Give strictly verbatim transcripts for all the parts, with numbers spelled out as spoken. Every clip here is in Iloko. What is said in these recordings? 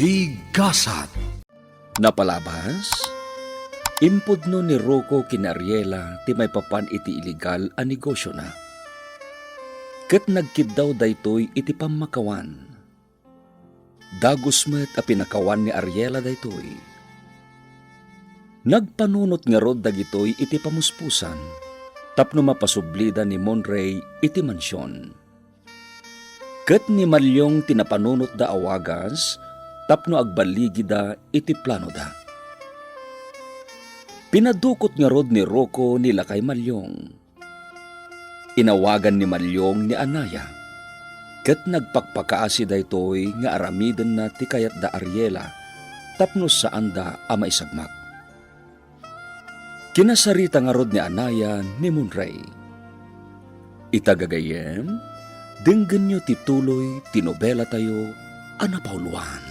Ti gasat. Napalabas, impudno ni Rocco ken Ariela ti maipapan iti iligal a negosiona. Ket nagkiddaw daytoy iti pammakawan. Dagus met a pinakawan ni Ariela daytoy. Nagpanunot ngarud dagitoy iti pamuspusan tapno mapasublida ni Monray iti mansion. Ket ni Maliong ti napanunotda a wagas tapno agballigida iti planoda. Pinadukot ngarud ni Rocco ni Lakay Maliong. Inawagan ni Maliong ni Anaya, ket nagpakpakaasi daytoy nga aramidenna ti kayatda Ariela tapno saanda a maisagmak. Kinasarita ngarud ni Anaya ni Monray. Ita gagayyem, denggenyo ti tuloy ti nobelatayo a napauluan.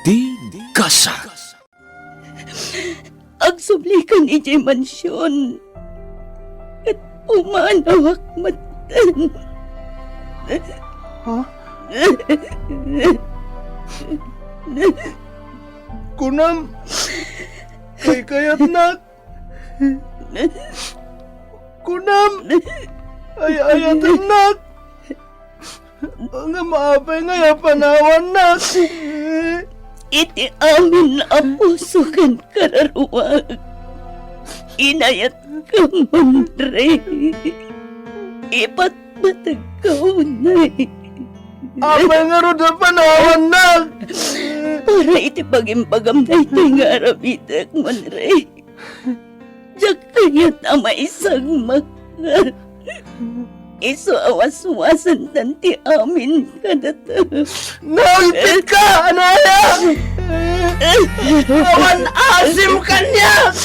Ti Gasat. Agsublikan idiay mansion. Ket pumanawak metten. Ha? Kunam, kaykayatnak. Kunam, ay-ayatennak. Ngem apay ngay a panawannak? Iti amin a puso ken kararuak, inayatko, Monray. Ipatpategko unay. Apay ngarud a panawannak? Para iti pagimbagam daytoy nga aramidek, Monray. Diak kayat a maisagmak. Isu a waswasantan ti amin kadata. Naulpitka, Anaya! Awan asim kaniak!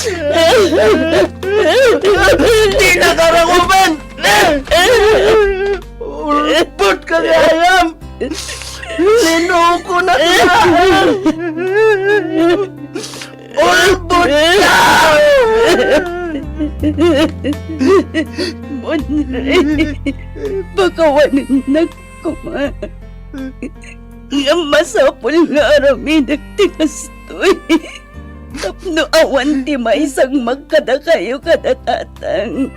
Di nagarakuben! Ulbod ka gayam! Linuko na ka! Ulbod ka! Monray, pakawanennak koma. Ngem masapul nga aramidek ti kastoy. Tapno awan ti maisagmak kadakayo kada tatang.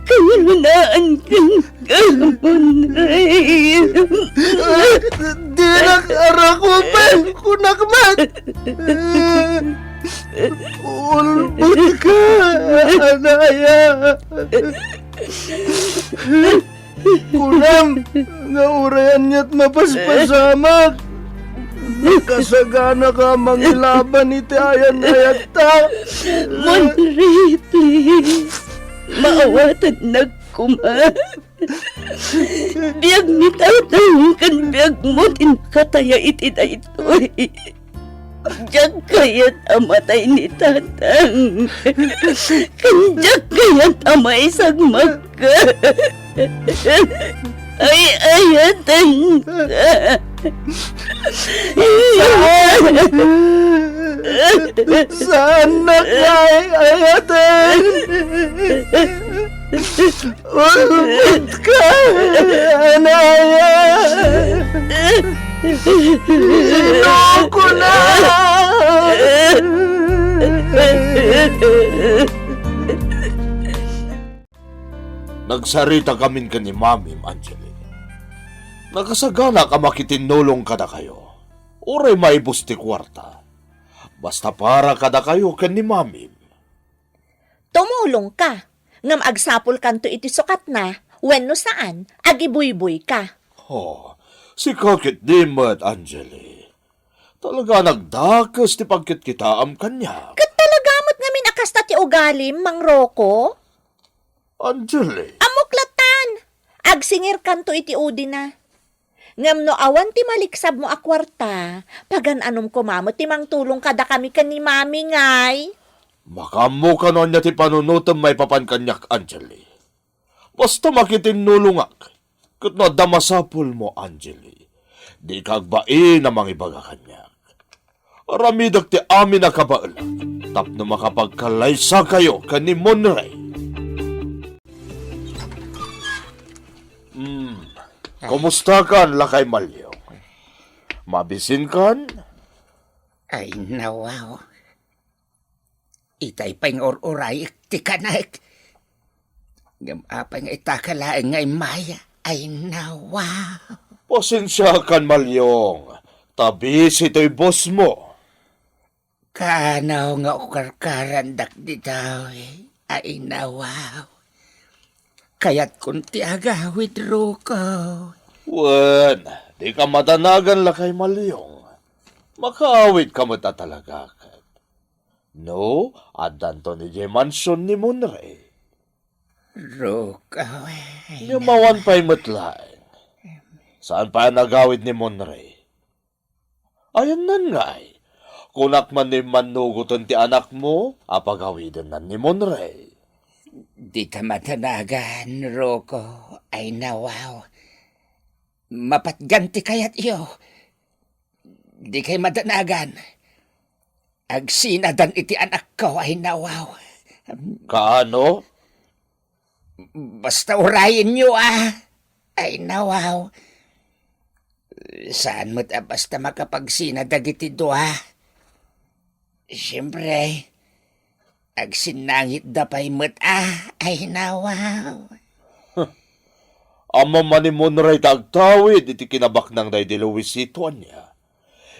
Kangrunaan kenka, Monray. Dinak arakuben, kunak met. Ulbod ka, Anaya. Kunam nga uray aniat mapaspasamak, nakasaganaka a mangilaban iti ayan-ayatta. Monray, please. Maawatannak koma. Biag ni tatang ken biagmo ti nakataya iti daytoy. Diak kayat a matay ni tatang. Ken diak kayat a maisagmakka. Ay-ayatenka. Saan? Saannak nga ay-ayaten? Ulbod ka, Anaya! Inuko na! Nagsarita kamin ken ni Mamim, Angeli. Nakasaganak a makitinnulong kadakayo. Uray maibus ti kuarta. Basta para kadakayo ken ni Mamim. Tumulongka, ngem agsapulkanto iti sukatna, wenno saan, agibuybuyka. Oh, sika ketdi met, Angeli. Talaga a nagdakes ti pagkitkitaam kaniak. Ket talaga met ngamin a kasta ti ugalim, Mang Rocco? Angeli. Ammok latta, agsingirkanto iti udina. Ngem no awan ti maliksabmo a kuarta, pagan-anom koma met ti mangtulong kadakami ken ni Mami ngay. Makaammoka no ania ti panunotem maipapan kaniak, Angeli. Basta makitinnulongak, ket no adda masapulmo, Angeli, dika agbain a mangibaga kaniak. Aramidek ti amin a kabaelak tapno makapagkallaysakayo ken ni Monray. Hmm. Kumustakan, Lakay Maliong? Mabisinkan? Ay, nawaw. Itay pay nga ur-urayek ti kanek. Ngem apay nga itaka laeng nga immay? Ay, nawaw. Pasensiakan, Malyong. Ta busy toy boss mo. Kaano nga ukarkarandak ditoy? Ay, nawaw. Kayatkon ti agawid, Ruko. Wen, dika madanagan lakay, Malyong. Makaawidka met a talagak. No, addanto idiay mansion ni Monray. Ruko, ay, Ngem awan pay met laeng. Saan pay a nagawid ni Monray? Ayannan ngay. Kunak man no immannugoten ti anakmo a pagawidennan ni Monray. Dika madanagan, Ruko. Ay, nawaw. Mapatgan ti kayatyo. Dikay madanagan. Agsinadan iti anakko, ay, nawaw. Kaano? Basta urayenyo, a. Ay, nawaw. Saan met a basta makapagsina dagiti dua. Siempre, agsinnangitda pay met, a. Ay, nawaw. Ammom a ni Monray ta agtawid iti kinabaknang daydi Luisito, ania?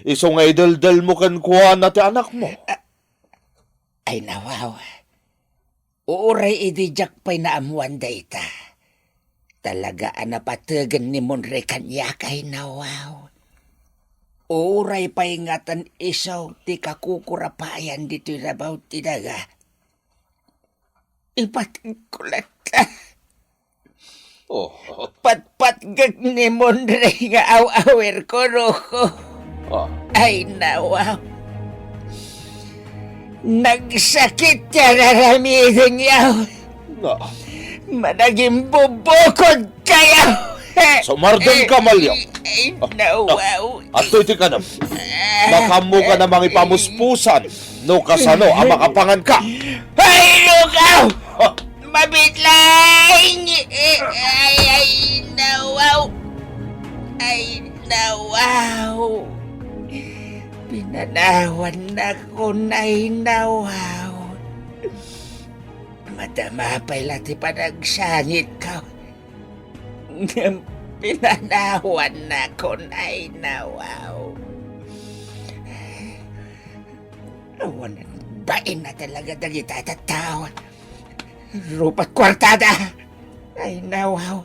Isu nga ideldelmo kenkuana ti anakmo. A-, ay, nawaw. Uray idi diak pay naammoan dayta, talaga a napategen ni Monray kaniak, ay, nawaw. Uray pay ngatan isu ti kakukurapayan ditoy rabaw ti daga, ipatgko latta. Oh. Patpatgek ni Monray nga aw-awirko, Ruko. Ah. Ay, nawaw. Nagsakit ti ar-aramidengyo. Nga? Managimbubukod kayo. Sumardeng ka, Malyong. Ay, nawaw. Adtoy ti kanam. Makaammokan a mangipamuspusan no kasano a makapanganka. Ay, lukaw! Ah. Mabitlay! Ay, ay, nawaw! Ay, nawaw! Pinanawannakon, ay, nawaw! Madama pay la ti panagsangitko. Ngem pinanawannakon, ay, nawaw. Awan bain a talaga dagita a tattao. Rupat kuartada. Ay, nawaw.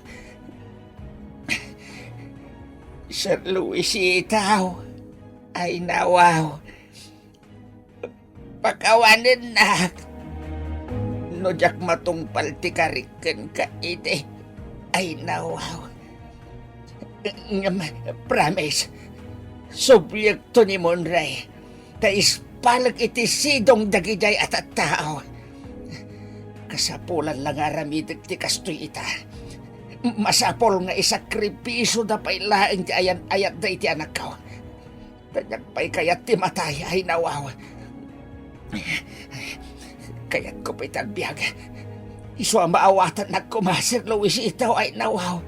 Sir Luisito. Ay, nawaw. Pakawanennak no diak matungpal ti karik kenka idi. Ay, nawaw. Ngem, promise, subliekto ni Monray ta ispalek iti sidong dagidiay a tattao. Kasapulan la nga aramidek ti kastoy ita. Masapul nga isakripisyoda pay laeng ti ayan-ayatda iti anakko. Ta diak pay kayat ti matay, ay, nawaw. Kayatko pay ti agbiag. Isu a maawatannak koma, Sir Luisito, ay, nawaw.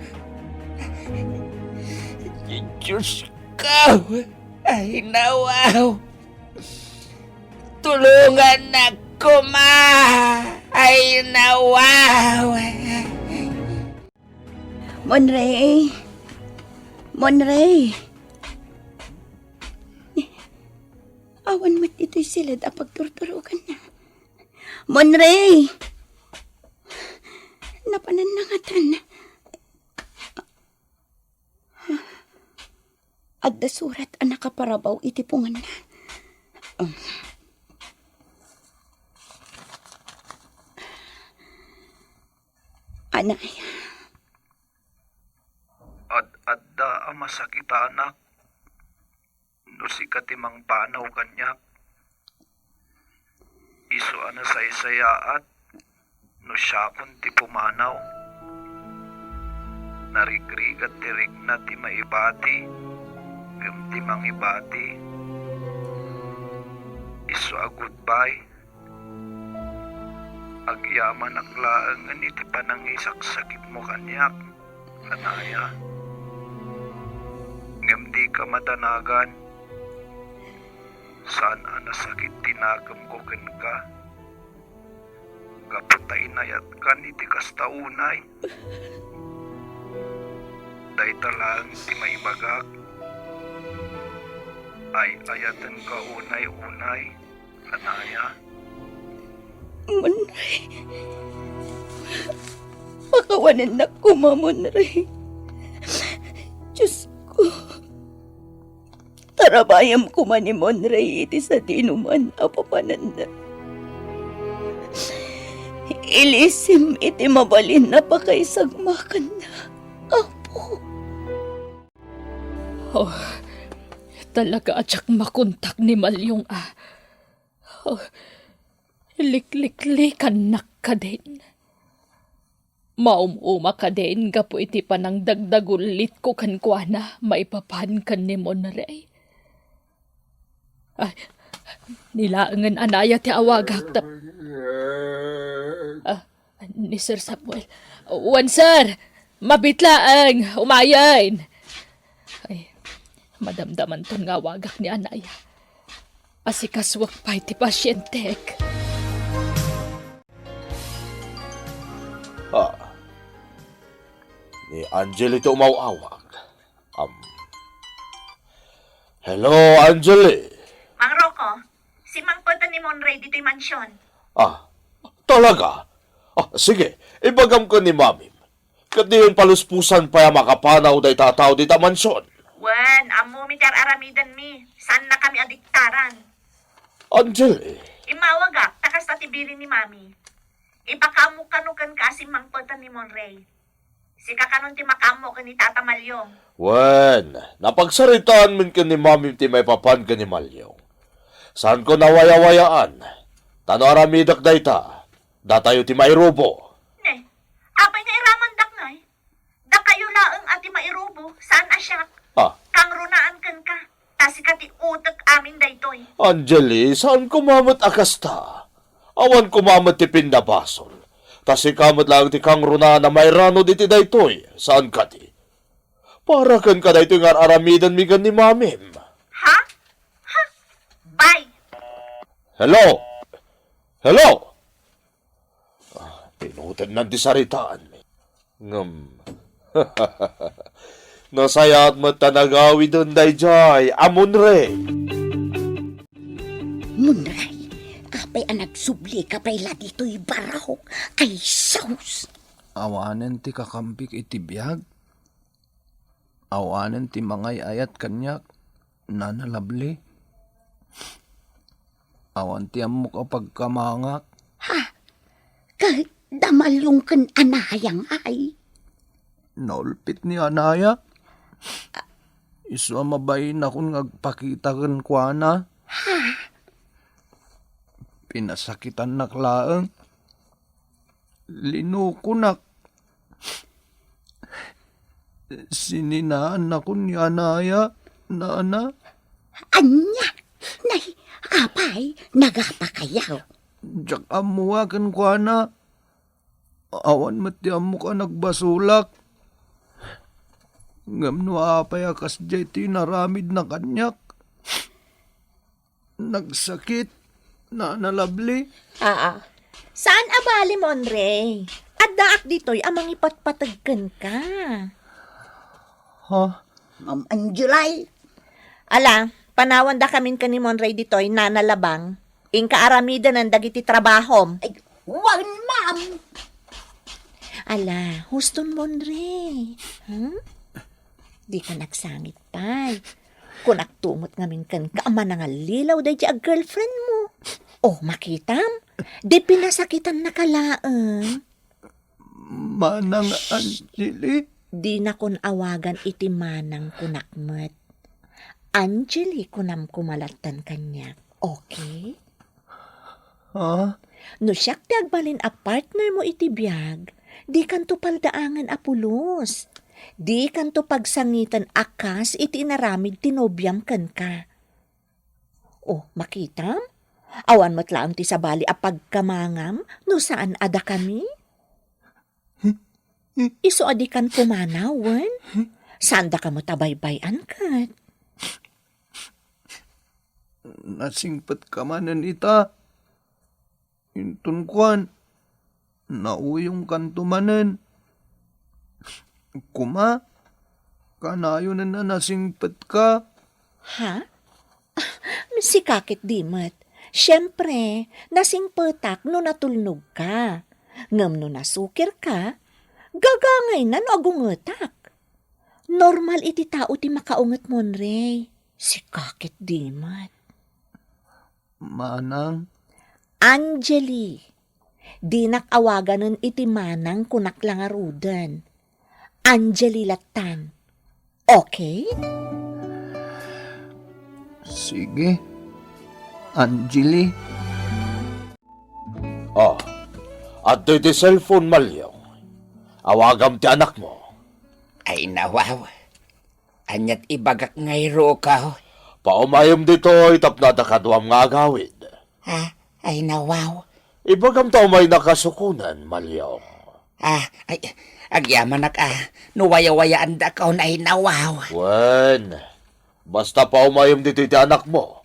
Diyos ko, ay, nawaw. Tulungannak koma, ay, nawaw. Monray! Monray! Awan met ditoy siled a pagturturoganna. Monray! Napananna ngatan. Adda surat a nakaparabaw iti punganna. Um. Anay. Ad-adda a masakitanak no sika ti mangpanaw kaniak. Isu a nasaysayaat no siakon ti pumanaw. Narigrigat ti rikna ti maibati ken ti mangibati. Isu a goodbye. Agyamanak laengen iti panangisaksakitmo kaniak, Anaya. Ngem Dika madanagan. Saan a nasakit ti nakemko kenka. Gapu ta inayatkan iti kasta unay. Dayta laeng ti maibagak. Ay-ayatenka unay-unay, Anaya. Monray. Pakawanennak koma, Monray. Diyos ko. Tarabayem koma ni Monray iti sadinoman a papananna. Ilisim iti mabalin a pakaisagmakanna, Apo. Oh, talaga a diak makontak ni Malyong a. Oh, likliklikannak kadin. Maum-uma kadin gapu iti panangdagdagullitko kenkuana maipapan ken ni Monray. Ay, ni laengen Anaya ti awagak tap-, ah, ni Sir Samuel. Wen, sir! Mabit laeng! Umayen! Ay, madamdamanton nga awagak ni Anaya. Asikasuak pay ti pasientek. Ah, ni Angeli ti umaw-awag. Am. Hello, Angeli. Mang Rocco, simmangpeten ni Monray ditoy mansion. Ah, talaga? Ah, sige, ibagam ken ni Mamim. Ket diyon paluspusan pay a makapanaw dayta a tao dita mansion. Wen, ammomi ti ar-aramidenmi. Saannakami a diktaran. Angeli. Immawagak, ta kasta ti bilin ni Mami. Ipakaammo kano kenka a simmangpeten ni Monray. Sika kanon ti makaammo ken ni Tata Malyong. Wen, napagsaritaanmin ken ni Mami ti maipapan ken ni Malyong. Saanko nawayawayaan. Ta no aramidek dayta, datayo ti mairubo. Ne, apay nga iramandak, nay? Dakayo laeng a ti mairubo, saan a siak. Ah. Kangrunaan kenka. Ta sika ti utek amin daytoy. Angeli, saan koma met a kasta? Awan koma met ti pinnabasol. Ta sika met laeng ti kangrunaan a mairanud iti daytoy, saan kadi? Para kenka daytoy nga ar-aramidenmi ken ni Mamim. Ha? Ha? Bye. Hello? Hello? Ah, tinutednan ti saritaanmi. Ngem, nasayaat met ta nagawiden daydiay a Monray. Monray, apay a nagsublika pay la ditoy barok? Ay, sus! Awanen ti kakambik iti biag? Awanen ti mangay-ayat kaniak, Nana Lovely? Awan ti ammok a pagkamangak. Ha? Ket da Malyong ken Anaya ngay? Naulpit ni Anaya. Isu a mabainakon nga agpakita kenkuana. Ha? Pinasakitannak laeng. Linukonak. Sininaannakon ni Anaya, Nana. Ania? Nay, apay, nagapakayo? Diak ammo a kenkuana. Awan met ti ammok a nagbasolak. Ngem no apay a kasdiay ti inaramidna kaniak, nagsakit, Nana Lovely. Aa. Saan a bali, Monray. Addaak ditoy a mangipatpateg kenka. Ha? Ma'am Angelay. Ala, panawandakamin ken ni Monray ditoy, Nana Labang. Inka aramidenen dagiti trabahom. Ay, wen, ma'am. Ala, huston, Monray. Hmm? Dika nagsangit pay. Kunakto met ngamin kenka a manangallilaw daydiay a girlfriendmo. Oh, makitam? Di pinasakitannaka laeng. Manang Angeli? Dinakon awagan iti manang kunak met. Angeli kunam koma lattan kaniak. Okay? Ha? No siak ti agbalin a partnermo iti biag, dikanto paldaangen a pulos. Dikanto pagsangiten a kas iti inaramid ti nobiam kenka. Oh, makitam? Awan met laeng ti sabali a pagkamangam no saan a dakami? Isu a dikan pumanaw, wen? Saan daka met a baybay-an ket? Nasingpetka manen ita. Inton kuan, nauyongkanto manen. Kuma, kanayonen a nasingpetka. Ha? Sika ketdi met. Siempre, nasingpetak no natulnogka. Ngem no nasukirka, gagangayna no agungetak. Normal iti tao ti makaunget, Monrey. Sika ketdi met. Manang? Angeli. Dinak awaganen iti manang, kunak la ngaruden. Angeli lattan. Okay? Sige, Angeli. Ah, adtoy ti cellphone, Malyong. Awagam ti anakmo. Ay, nawaw. Aniat ibagak ngay, Rukaw? Paumayem ditoy tapno adda kaduam nga agawid. Ah, ay, nawaw. Ibagam ta umayna kasukonen, Malyong. Ah, ay, agyamanak a, no wayawayaandakaw, ay, nawaw. Wen, basta paumayem ditoy ti anakmo.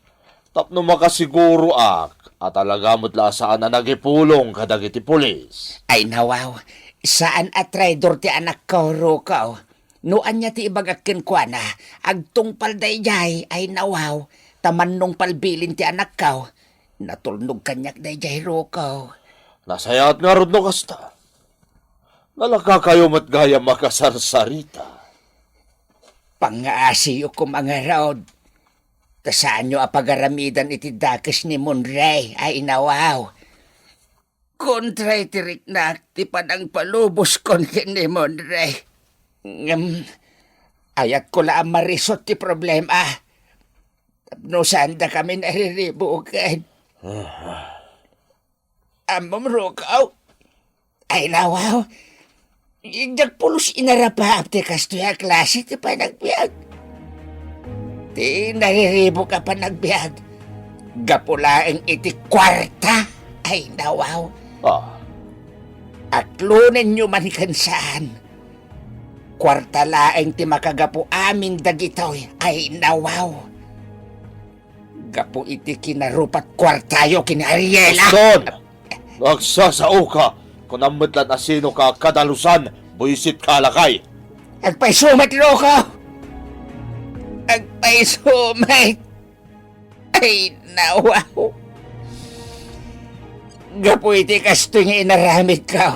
Tapno makasiguroak a talaga met la a saan a nagipulong kadagiti pulis. Ay, nawaw, saan a traidor ti anakko, Rukaw. No ania ti ibagak kenkuana, agtungpal daydiay, ay, nawaw, ta mannungpal bilin ti anakko. Natulnog kaniak daydiay, Rukaw. Nasayaat ngarud no kasta. Nalakakayo met gayam a kasarsarita. Pangngaasiyo koma ngarud, ta saanyo a pagaramidan iti dakes ni Monrey, ay, nawaw. Kontra iti riknak ti panangpaluboskon ken ni Monrey. Ngem, ayatko la a marisot ti problema. Tapno saandakami nariribuken. Ammom, Rukaw? Ay, nawaw. Diak pulos inarapaap ti kastoy a klase ti panagbiag. Ti nariribuk a panagbiag, gapu laeng iti kuarta. Ay, nawaw. Ah. Aklonenyo man ken saan. Kuarta laeng ti makagapu amin dagitoy. Ay, nawaw. Gapu iti kinarupat kuartayo ken ni Ariela. Boston! No agsasaoka, kunam met lan a sinoka a kadalusan, buisitka a lakay. Agpayso met, Rukaw! Agpayso met! Ay, nawaw! Gapu iti kastoy nga inaramidko,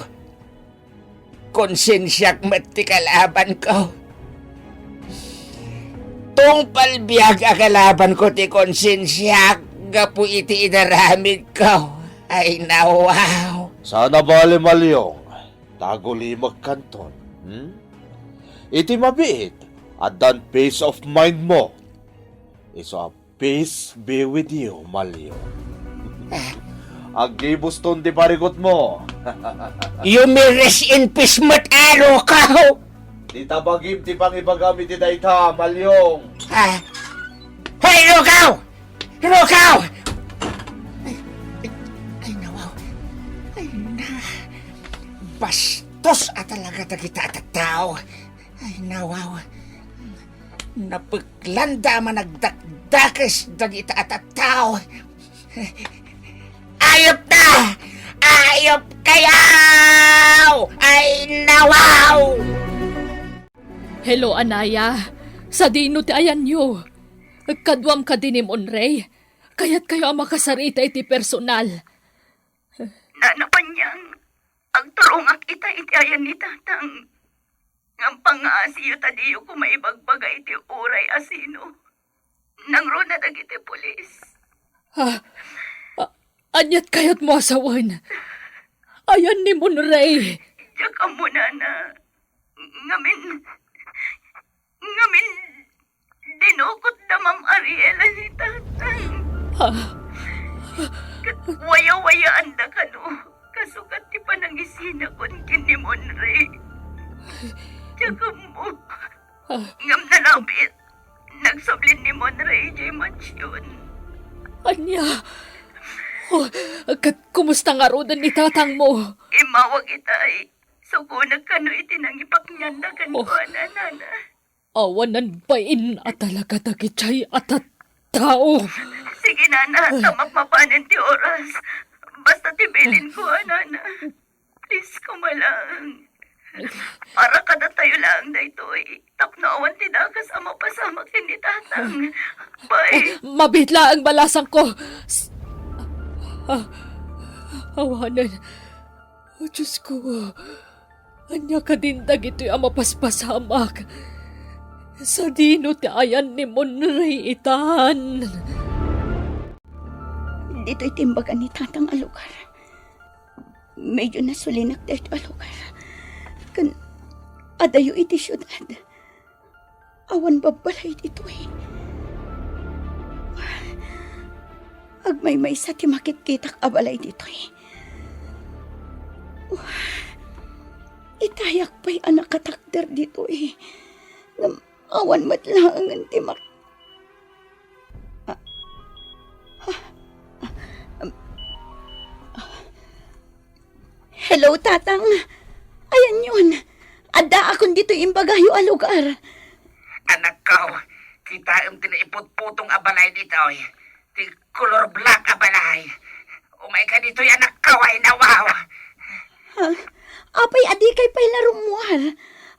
konsensiak met ti kalabanko. Tungpal biag a kalabanko ti konsensiak gapu iti inaramidko. Ay, nawaw. Saan a bale, Malyong, ta agulimekkanton, hmm? Iti mabiit, addan peace of mind mo. Isu a Peace be with you, Malyong. Aggibuston ti parikutmo. You may rest in peace met, Rukaw! Dita bagim ti pangibagam iti dayta, Malyong. Ah. Hey, Rukaw! Rukaw! Ay, ay, ay, nawaw. Ay, na. Bastos a talaga dagita a tattao. Ay, nawaw. Napeklan da a managdakdakes dagita a tattao. Ayupda! Ayup kayo! Ay, nawaw! Hello, Anaya. Sadino ti ayanyo? Kaduam kadi ni Monrey? Kayatkayo a makasarita iti personal. Nana Panyang, agturongak ita iti ayan ni Tatang. Ngem pangngaasiyo ta diyo koma ibagbaga iti uray a sino. Nangruna dagiti pulis. Ah, ah, aniat kayatmo a sawen? Ayan ni Monrey. Diak ammo, Nana. Ngamin, ngamin, dinukot da Ma'am Ariela ni Tatang. Ah. Ket wayawayaan da kano, kasukat ti panangisinakon ken ni Monrey. Diak ammo. Ah. Ngem nalabit, nagsublin ni Monrey jay mansion. Ania? Oh, ket kumusta ngaruden ni tatangmo? Immawag itay. Sukonek kano iti nangipaknianna kenkuana, Nana. Awanan bain a talaga dagiti a tattao. Sige, nana, ta mapmapanen ti oras. Basta ti bilinko, a, nana. Please, kumalang. Para kadatayo lang daytoy. Tapno awan ti dakes a mapasamak ken ni tatang. Bye. Mabiit laeng balasangko. S-, ah, awanen. O Diosko, ania kadin dagitoy a mapaspasamak? Sadino ti ayan ni Monray itan? Ditoy ti imbaga ni tatang a lugar. Medyo nasulinak daytoy a lugar. Ken adayo iti siudad. Awan babbalay ditoy. Agmaymaysa ti makitkitak a balay ditoy. Itayak pay a nakatakder ditoy. Ngem awan met laengen ti mak-, Ah, ah, ah, ah. Hello, Tatang. Ayanyon. Addaakon ditoy imbagayo a lugar. Anakko, kitaem ti naiputputong a balay ditoy. Ti kolor black a balay. Umayka ditoy, anakko, ay nawaw. Ha? Apay, adikay pay la rummuar?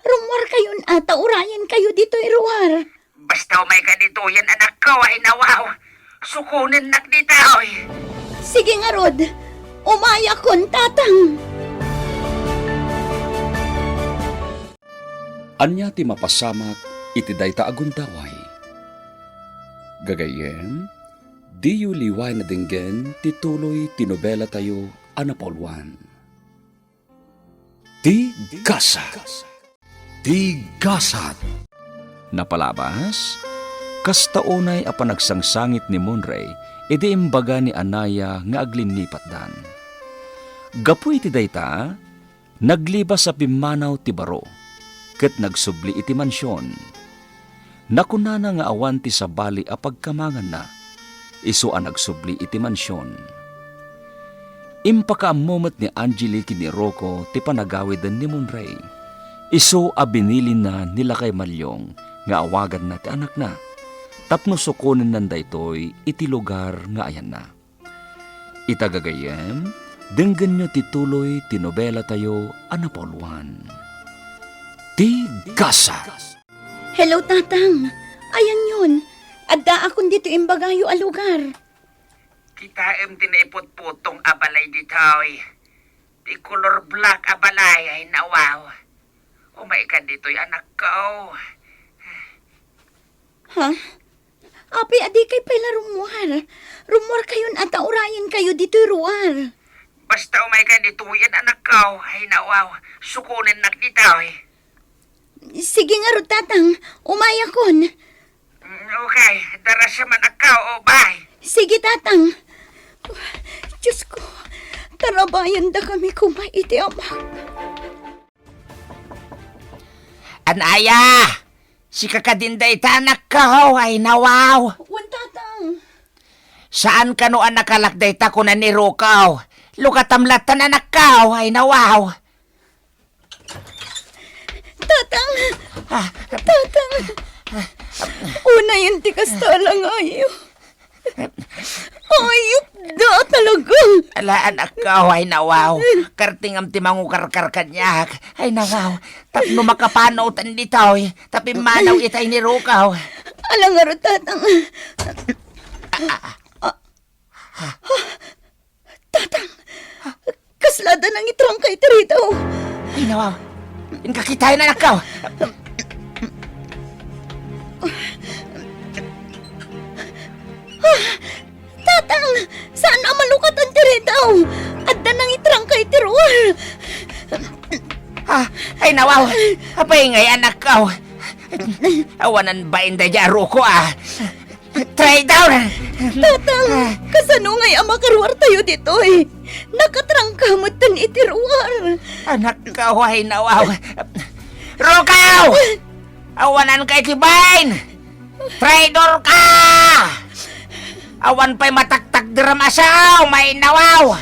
Rummuarkayon a, ta urayenkayo ditoy ruar. Basta umayka ditoyen, anakko, ay nawaw. Sukonennak ditoy. Sige ngarud, umayakon, Tatang. Ania ti mapasamak iti dayta a gundaway? Gagayyem, diyo liwayan a denggen ti tuloy ti nobelatayo a napauluan. Ti gasat. Ti gasat. Napalabas, kasta unay a panagsangsangit ni Monray idi imbaga ni Anaya nga aglinnipatdan. Gapu iti dayta, naglibas a pimmanaw ti baro, ket nagsubli iti mansion. Nakunana nga awan ti sabali a pagkamanganna, isu a nagsubli iti mansion. Impakaammo met ni Angeli ken ni Rocco ti panagawiden ni Monray, isu a binilinna ni Lakay Malyong nga awaganna ti anakna, tapno sukonennan daytoy iti lugar nga ayanna. Ita gagayyem, denggenyo ti tuloy ti nobelatayo a napauluan, Ti Gasa. Hello, Tatang. Ayanyon, addaakon ditoy imbagayo a lugar. Kitaem ti naiputputong a balay ditoy. Ti kolor black a balay, ay nawaw. Umayka ditoy, anakko. Ha? Apay, adikay pay la rummuar. Rummuarkayon a, ta urayenkayo ditoy ruar. Basta umayka ditoyen, anakko. Ay, nawaw. Sukonennak ditoy. Sige ngarud, Tatang. Umayakon. Mm, okay. Darasem, anakko. O, bye. Sige, Tatang. Diyos ko, tarabayandakami koma iti amak. Anaya! Sika kadin dayta, anakko, ay nawaw. Wen, Tatang. Saan kano a nakalak dayta, kuna ni Rocco. Lukatam latta, anakko, ay nawaw. Tatang! Ah. Tatang! Unayen ti kasta a langayo. Ayupda talaga. Ala, anakko, ay nawaw. Kartingam ti mangukarkar kaniak. Ay nawaw. Tapno makapanawtan ditoy. Ta pimmanaw itay ni Rocco. Ala ngarud, Tatang. Ah, ah, ah. Tatang! Kasla adda nangitrangka iti ridaw. Ay, nawaw. Inka kitaen, anakko. Ah, Tatang! Saan a malukatan ti ridaw? Adda nangitrangka iti ruar. Ah, ay, nawaw. Apay ngay, anakko? Awanan bain daydiay a Rocco, ah. Traitor! Tatang, kasano ngay a makaruartayo ditoy? Nakatrangka metten iti ruar. Anakko, ay nawaw. Rocco! Awananka iti bain! Traitorka! Awan pay mataktakderam a sao, ay nawaw!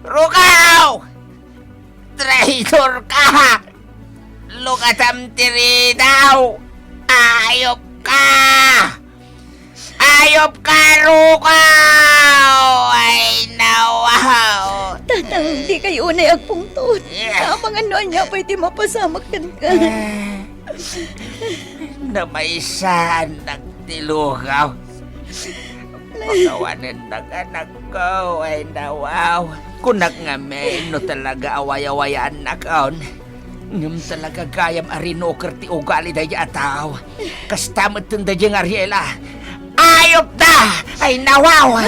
Rocco! Traitorka! Lukatam ti ridaw! Ayupka! Ayop ka, Rukaw! Ay, nawaw! Tatang, dikay unay agpungtot. Yeah. Amangan no ania pay ti mapasamak kenka. Ah, namaysaannak ti lugaw. Pakawanennak, anakko, ay nawaw. Kunak ngamin no talaga awayawayaannakon. Ngem talaga gayam a rinuker ti ugali daydi a tao. Kasta met daydi nga Ariela. Ayop da! Ay, nawaw!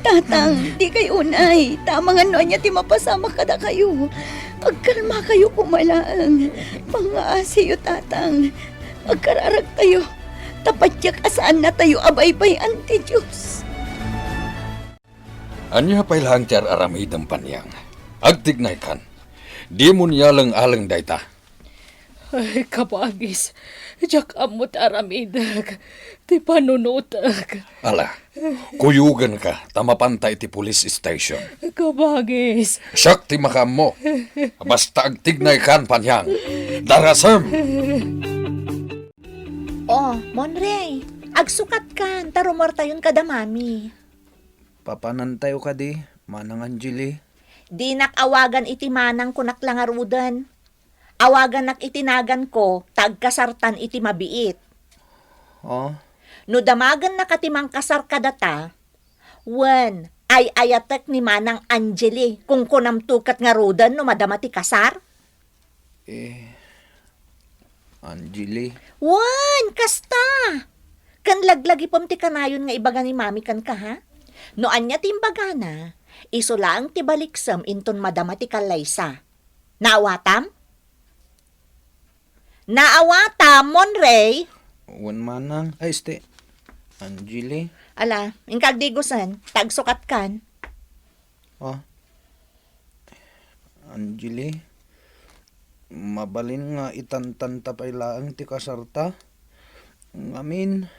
Tatang, dikay unay. Amangan no ania ti mapasamak kadakayo. Agkalmakayo koma laeng. Pangngaasiyo, Tatang. Agkararagtayo. Ta patiek a saannatayo a baybay-an ti Dios. Ania pay laeng ti ar-aramidem, Panyang? Agtignaykan. Dimo nialeng-aleng dayta. Ay, kabagis. Diak ammo ti aramidek. Ti panunotek. Ala, kuyogenka ta mapanta iti police station. Kabagis. Siak ti makaammo. Basta agtignaykan, Panyang. Darasem! Oh, Monrey, agsukatkan, ta rumuartayon kada Mami. Papanantayo kadi, Manang Angeli? Dinak awagan iti manang, kunak la ngaruden. Awagannak iti naganko, ta agkasartan iti mabiit. Oh? No damagennaka ti mangkasar kadata, wen, ay-ayatek ni Manang Angeli, kunkunamto ket ngaruden no madama ti kasar? Eh, Angeli. Wen, kasta! Ken laglagipem ti kanayon nga ibaga ni Mami kenka, ha? No ania ti imbagana, isu laeng ti baliksem inton madama ti kallaysa. Naawatam? Naawatam, Monrey? Wen manang, ay, este, Angeli. Ala, inka agdigosen, ta agsukatkan. Ah, Angeli, mabalin nga itantanta pay laeng ti kasarta. Ngamin,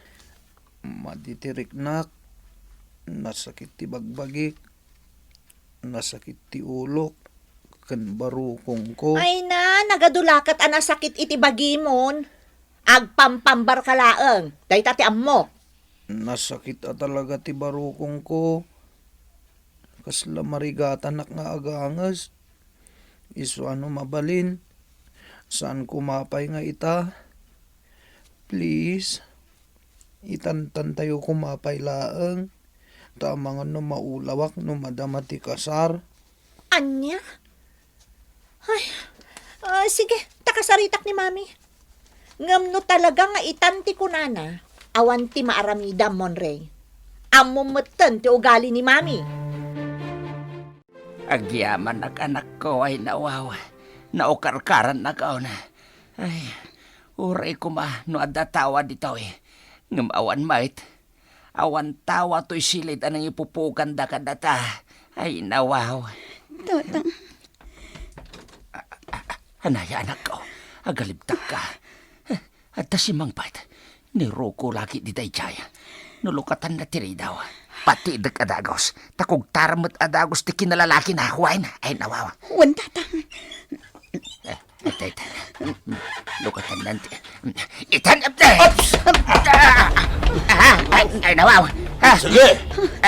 madi ti riknak, nasakit ti bagbagik, nasakit ti ulok, ken barukongko. Ay na, nagadu la ket a nasakit iti bagimon. Agpampambarka laeng. Dayta ti ammok. Nasakit a talaga ti barukongko. Kasla marigatanak nga aganges. Isu a no mabalin, saan koma pay nga ita. Please, itantantayo koma pay laeng, ta amangan no maulawak no madama ti kasar. Ania? Ay, ah, sige, ta kasaritak ni Mami. Ngem no talaga nga itan ti kunana, awan ti maaramidam, Monrey. Ammom metten ti ugali ni Mami. Agyamanak, anakko, ay nawaw. Naukarkarannak, on. Ay, uray koma no adda tawa ditoy. Ngem awan met. Awan tawa toy silid a nangipupuganda kadata. Ay, nawaw. Tatang. Anaya, anakko, agalibtakka. Adda simmangpet. Ni Ruko lagi didaydiay. No lukatanna ti ridaw, patidek a dagus. Ta kugtaram met a dagus ti kinalalakina. Wen, ay, nawaw. Wen, Tatang. Eh, Itay, itay. Lukatan nanti. Itan, eh. Ay, ay, nawaw. Ah. Sige.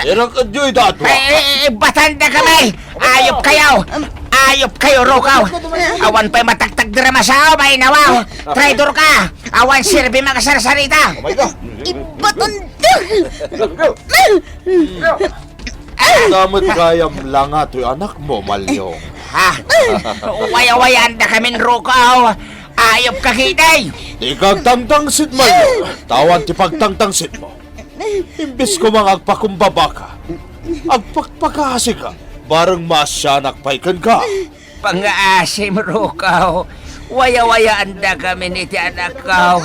Irakadyo ita, adwa. Ay, ay, ay, batanda kami. Ayop kayo. Ayop kayo, Rukaw. Awan pa'y mataktak dira masaom, ay, nawaw. Traidor ka. Awan sirbi makasarsarita. Oh my God. Ibatanda. Damot gayam langa toy anakmo, Malyong. Ha? Wayawayanda kamin, Rukaw. Ayop ka, kiday! Di ka agtangtangsit, Malyong. Tawan ti pagtangtangsit mo. Imbis ko mga agpakumbaba ka, agpakpakasi ka, bareng maasianak pay kenka. Pangaasim, Rukaw. Wayawayaanda kamin iti anakko.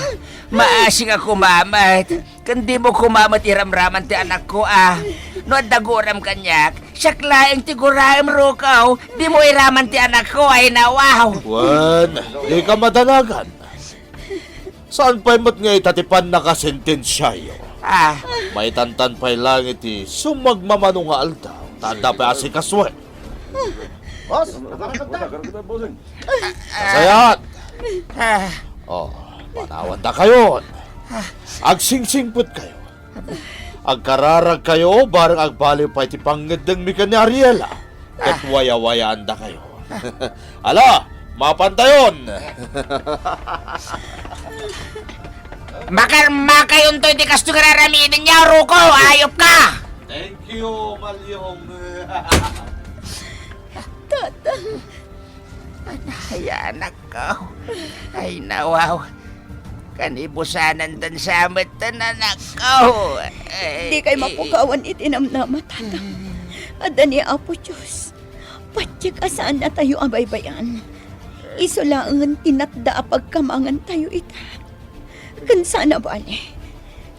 Maasi nga kumamat. Ken dimo koma met iramraman ti anakko a. No adda guram kaniak, siak laeng ti guraem, Rukaw. Dimo iraman ti anakko, ay nawaw. Wen, di ka madanagan. Saan pay met nga ita ti pannakasentensiayo? Ah. Maitantan pay lang iti sumagmamano nga aldaw, ta adda pay asikasuen. Boss, nakarakad na. Kasayat! Ah. Oh, panawanda kayon. Agsingsingpet kayo. Agkararagkayo, bareng agbaliw pay ti pangngeddengmi ken ni Ariela. Ket Ah. wayawayaandakayo. Ala, mapantayon! Makarmakayonto iti kastoy nga ar-aramidenyo, Ruko! Ayop ka! Thank you, Malyong. Tata. Anaya, anakko. Ay, nawaw. Kanibusanan tan sa met tan, anakko. Ay, Dikay mapukawan iti namnama, Tata. Adda ni Apo Dios. Patiek a saannatayo a baybay-an. Isu laengen ti natda a pagkamangantayo ita. Ken saan a bale,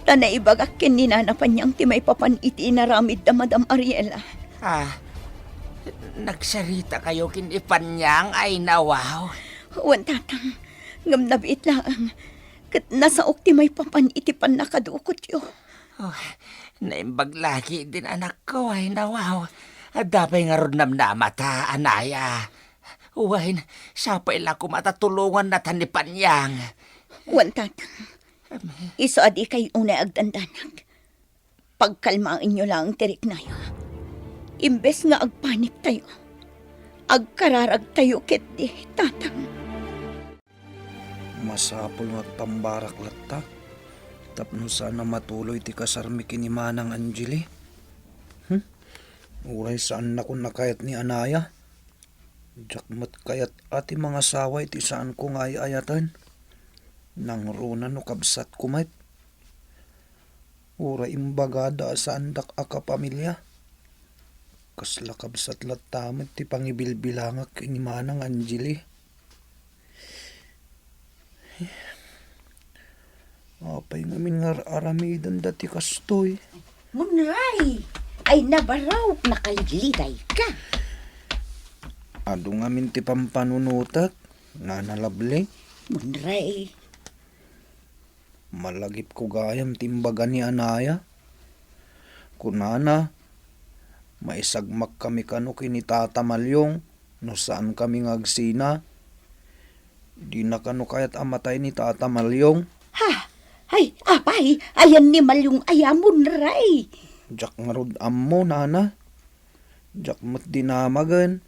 ta naibagak ken ni Nana Panyang ti maipapan iti inaramidda, Madam Ariela. Ah, nagsaritakayo ken ni Panyang, ay nawaw. Wen, Tatang, ngem nabiit laeng, ket nasaok ti maipapan iti pannakadukotyo. Oh, naimbag la ketdin, anakko, ay nawaw. Adda pay ngarud namnamata, anaya. Wen, sapay la koma ta tulongannata ni Panyang. Wen, Tatang. Isu a dikay unay agdandanag. Pagkalmaenyo laeng ti riknayo. Imbes nga agpaniktayo, agkararagtayo ketdi, Tatang. Masapul nga agpambarak latta tapno saan a matuloy ti kasarmi ken ni Manang Angeli. Hmm? Uray saannakon a kayat ni Anaya. Diak met kayat a ti mangasawa iti saanko nga ay-ayaten. Nangruna no kabsatko met. Uray imbagada a saandak a kapamilya. Kasla kabsat latta met ti pangibilbilangak ken ni Manang Angeli. Apay ngamin nga ar-aramidenda ti kastoy? Munray! Ay, nabarok, nakaliglitay ka. Adu ngamin ti pampanunotek, Nana Lovely. Munray. Malagipko gayam ti imbaga ni Anaya. Kunana, maisagmakkami kano ken ni Tata Malyong no saankami nga agsina. Dina kano kayat a matay ni Tata Malyong? Ha? Ay, apay, ayan ni Malyong aya, Munray? Diak ngarud ammo, Nana. Diak met dinamagen.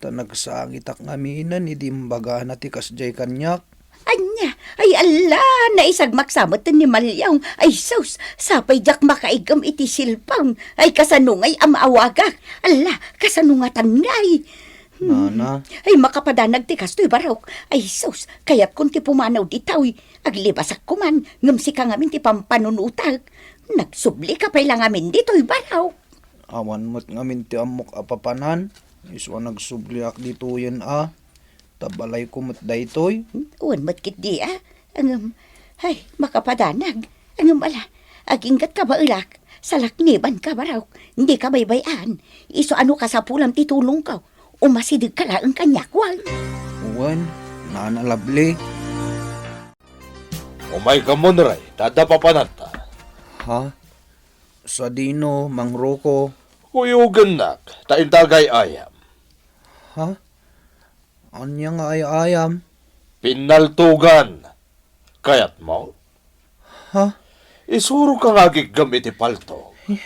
Ta nagsangitak ngaminen idi imbagana ti kasdiay kaniak. Ania? Ay, alla, naisagmaksa met ni Malyong. Ay, sus, sapay diak makaiggem iti cellphone. Ay, kasano ngay a maawagak? Alla, kasano ngatan ngay? Hmm. Nana. Ay, makapadanag ti kastoy, barok. Ay, sus, kayatkon ti pumanaw ditoy. Aglibasak koman, ngem sika ngamin ti pampanunotek. Nagsubli ka pay la ngamin ditoy, barok. Awan met ngamin ti ammok a papanan, isu a nagsubliak ditoyen a, ta balayko met daytoy. Wen met ketdi a, ngem, ay, makapadanag. Ngem ala, aginggat ka baelak, salakniban ka, barok, dika baybay-an. Isu a no kasapulam ti tulongko, umasideg ka laeng kaniak, wen? Wen, Nana Lovely. Umayka, Munray, ta adda papananta. Ha? Sadino, Mang Rocco? Kuyogennak, ta inta agay-ayam. Ha? Ania nga ay-ayam? Pinnaltogan. Kayatmo? Ha? Isuroka nga agiggem iti paltog. Eh,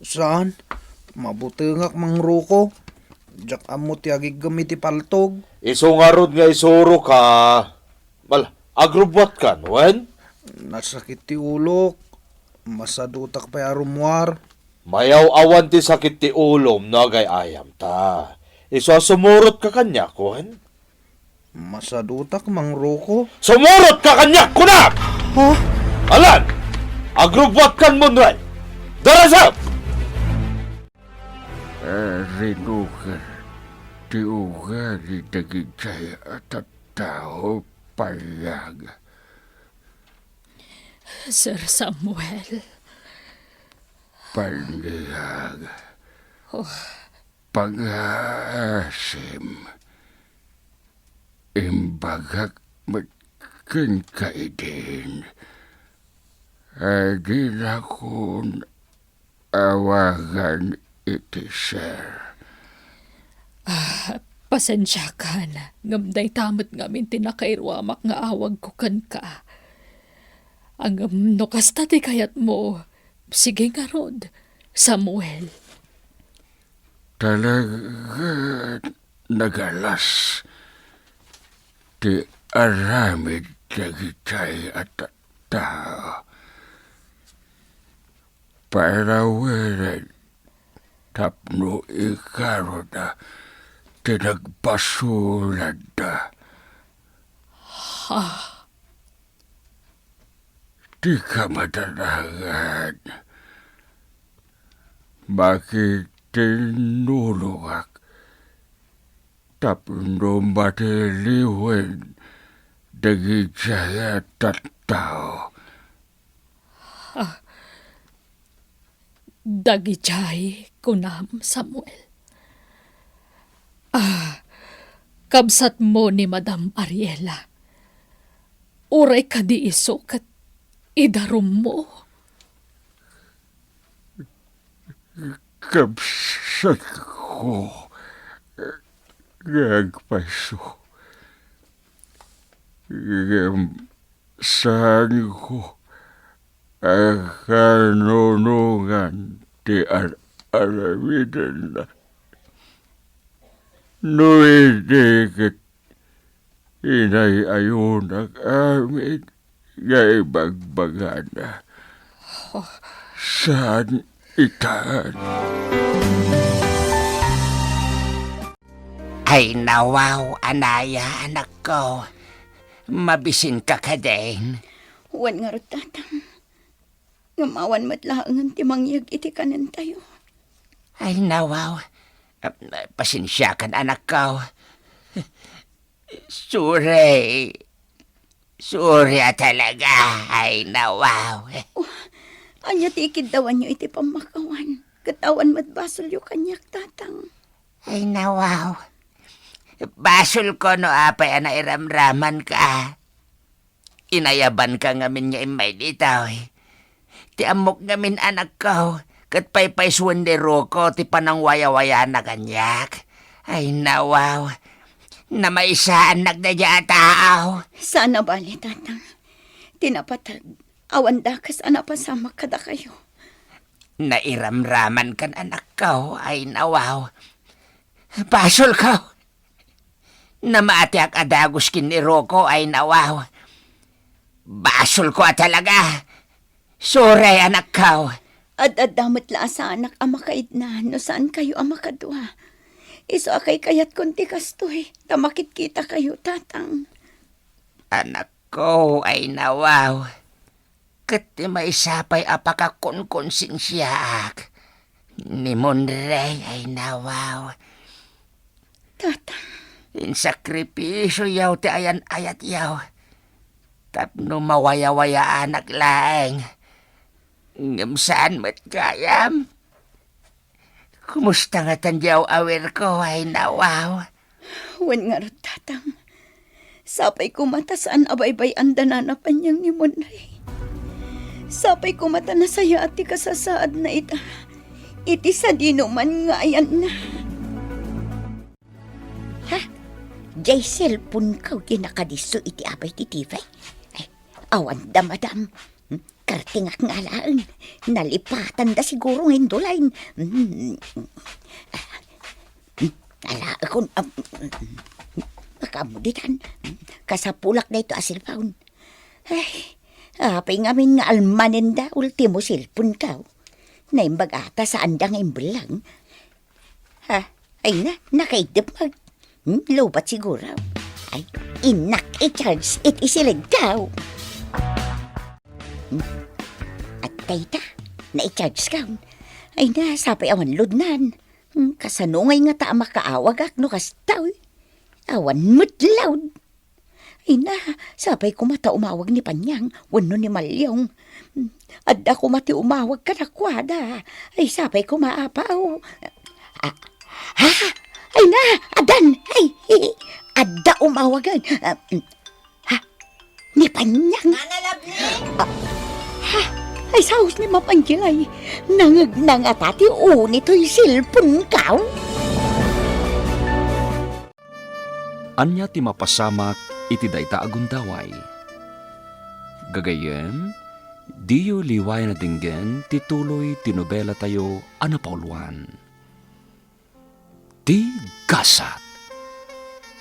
saan? Mabutengak, Mang Rocco. Diak ammo ti agiggem iti paltog. Isu ngarud nga isuroka. Bala, agrubbuatkan, wen? Nasakit ti ulok. Masadutak pay a rummuar. Mayaw-awan ti sakit ti ulom no agay-ayam ta. Isu a sumurotka kaniak, wen? Masadutak, Mang Rocco. Sumurotka kaniak, kunak! Ha? Alan! Agrubbuatkan, Munray! Darasam! Rinuker ti ugali dagiti a tattao, payag. Sir Samuel. Paniag. Oh. Pangaasim. Imbagak met kenka idin. Dinakon awagan iti sir. Ah, pasensiakan, ngem dayta met ngamin ti nakairuamak nga awagko kenka. Ngem no kasta ti kayatmo, Sige ngarud, Samuel. Talaga nagalas ti aramid dagitay a tattao. Panawen tapno ikaruna ti nagbasolanda. Ha? Dika madanagan. Makitinnulongak tapno matiliwen dagiti a tattao. Ah, dagiti kunam, Samuel. Ah, kabsatmo ni Madam Ariela. Uray kadi isu ket idarummo. Kabsatko nga agpayso. Ngem saanko a kanunongan ti ar-aramidenna. No idi ket inay-ayonak amin nga ibagbagana. Saan itan? Ay, nawaw, anaya, anakko. Mabisinka kadin? Wen ngarud, Tatang. Ngem awan met laengen ti mangyeg iti kanentayo. Ay, nawaw. Ah, pasensiakan, anakko. Sorry. Sorry a talaga. Ay, nawaw. Oh, ania ti ikiddawanyo iti pammakawan? Ket awan met basolyo kaniak, Tatang. Ay, nawaw. Basolko no apay a nairamramanka. Inayabanka ngamin nga immay ditoy. Ti ammok ngamin, anakko, ket paypaysoen ni Rocco ti panangwayawayana kaniak. Ay, nawaw. Namaysaannak daydiay a tao. Saan a bale, Tatang. Ti napateg, awan dakes a napasamak kadakayo. Nairamramankan, anakko. Ay, nawaw. Basolko. Namatiak a dagus ken ni Rocco, ay, nawaw. Basolko a talaga. Sorry, anakko. Ad-adda met la a saanak a makaidna no saankayo a makadua. Isu a kaykayatkon ti kastoy, ta makitkitakayo, Tatang. Anakko, ay, nawaw. Ket ti maysa pay a pakakonkonsensiaak, ni Monrey, ay, nawaw. Tata. Insakripisioyo ti ayan-ayatyo tapno mawayawayaanak laeng. Ngem saan met gayam? Kumusta ngatan diay aw-awirko, ay, nawaw? Wen ngarud, Tatang. Sapay koma ta saan a baybay-anda nana paniang ni Monrey. Sapay koma ta nasayaat ti kasasaadna ita iti sadinoman nga ayanna. Ha? Diay cellphone-ko ti nakadisso iti apay ti T V? Ay, awan da, madam. Hmm, kartingak nga alaen. Nalipatanda siguro nga indulain. Hmm. Hmm, alaekon, ah, hmm, makaammo ditan. Hmm, kasapulak daytoy a cellphone. Ay, apay ngamin nga almanenda, ultimo cellphone-ko. Naimbag a ta saanda nga imbellang. Ha? Ay na, nakaidep mag-, hmm, lubat siguro. Ay, innak i-charge iti siled-ko. Hmm, at dayta, na-charge-ko. Ay na, sapay awan load-nan. Hmm, kasano ngay ngata a makaawagak no kasta, uy? Awan met load. Ay na, sapay koma ta umawag ni Panyang wenno ni Malyong. Adda koma ti umawag kadakuada. Ay, sapay koma, apaw. Ah, ha? Ay na, addan. Ay, adda umawagan. Ah, mm. Ha? Ni Panyang? Nana Labni? Ah, ha? Ay, saos ni Mama Angel ay. Nangeg na ngata ti uni toy cellphone-ko. Ania ti mapasamak iti dayta a gundaway? Gagayyem, Diyo liwayan a denggen ti tuloy ti nobelatayo a napauluan, Ti Gasat.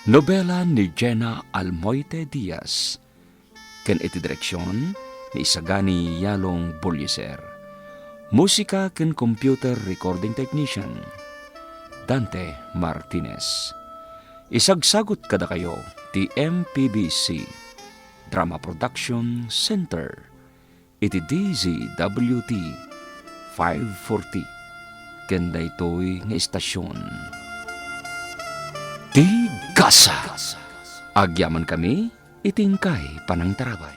Nobela ni Jenna Almoite Diaz, ken iti direksion ni Isagani Yalong Bullieser. Musika ken computer recording technician, Dante Martinez. Isagsagut kadakayo ti M P B C Drama Production Center iti D Z W T five forty, ken daytoy nga istasyon, Ti Gasa. Agyamankami iti inkay panangtarabay.